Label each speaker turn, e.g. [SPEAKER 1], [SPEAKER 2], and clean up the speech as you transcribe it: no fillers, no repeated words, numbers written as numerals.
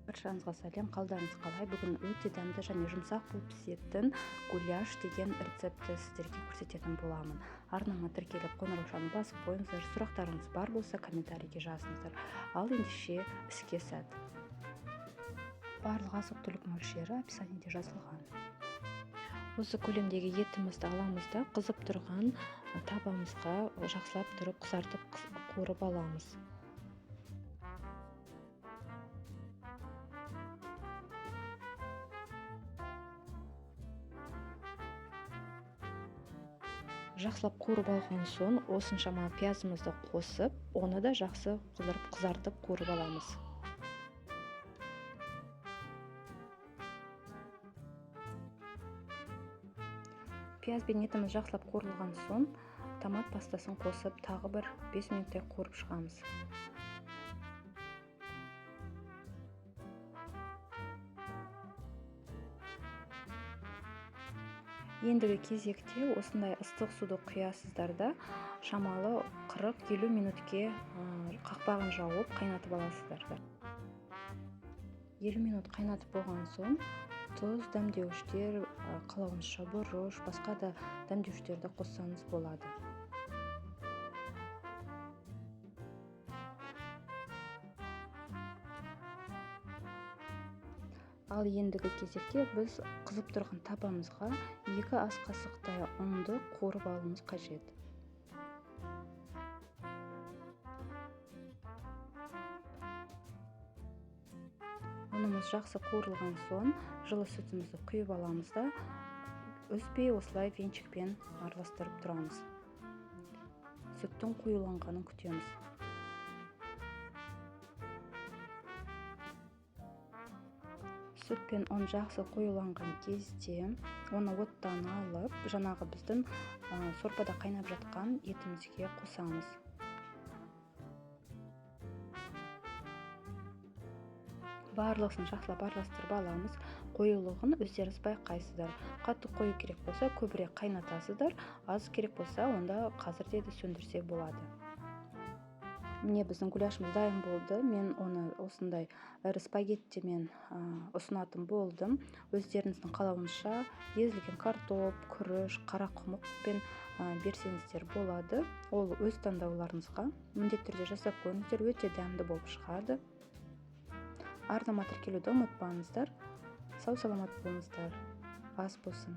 [SPEAKER 1] Баршаңызға сәлем, қалдарыңыз қалай? Бүгін өте дәмді және жұмсақ болып пісетін гуляш деген рецептті сіздерге көрсететін боламын. Арнама тіркеліп, қоңыраушаны басып қойыңыздар. Сұрақтарыңыз бар болса, комментарийге жазыңыздар. Ал ендеше іске сәт. Барлық азық-түлік мөлшері описаниеде жазылған. Осы көлемдегі етімізді аламыз да, қызып тұрған табамызға жақсылап тұрып қызартып қуырып аламыз. Жақсылап қуырып алған соң осыншама пиязымызды қосып, оны да жақсы қызартып қуырып аламыз. Пияз бен етіміз жақсылап қуырылған соң томат пастасын қосып, тағы бір 5 минуттай қуырып шығамыз. Ендігі кезекте осындай ыстық суды құясыздар да, шамалы 40-50 минутке қақпағын жауып қайнатып аласыздар. 50 минут қайнатып болған соң тұз, дәмдеуіштер, қалауыңызша бұрыш, басқа да дәмдеуіштерді қоссаңыз болады. Ал ендігі кезекте біз қызып тұрған табамызға 2 ас қасықтай ұнды қуырып алуымыз қажет. Ұнымыз жақсы қуырылған соң жылы сүтімізді құйып аламыз да, үзбей осылай венчикпен араластырып тұрамыз. Сүттің қоюланғанын күтеміз. Сүт пен ұн жақсы қоюланған кезде оны оттан алып, жаңағы біздің сорпада қайнап жатқан етімізге қосамыз. Барлығын жақсылап араластырып аламыз. Қоюлығын өздеріңіз байқайсыздар. Қатты қою керек болса, көбірек қайнатасыздар, аз керек болса, онда қазір де сөндірсе болады. Міне, біздің гуляшымыз дайын болды. Мен оны осындай ірі спагеттимен ұсынатын болдым. Өздеріңіздің қалауынша езілген картоп, күріш, қарақұмықпен берсеңіздер болады. Ол өз таңдауларыңызға. Міндетті түрде жасап көріңіздер, өте дәмді болып шығады. Арнама тіркелуді ұмытпаңыздар. Сау саламат болыңыздар. Ас болсын.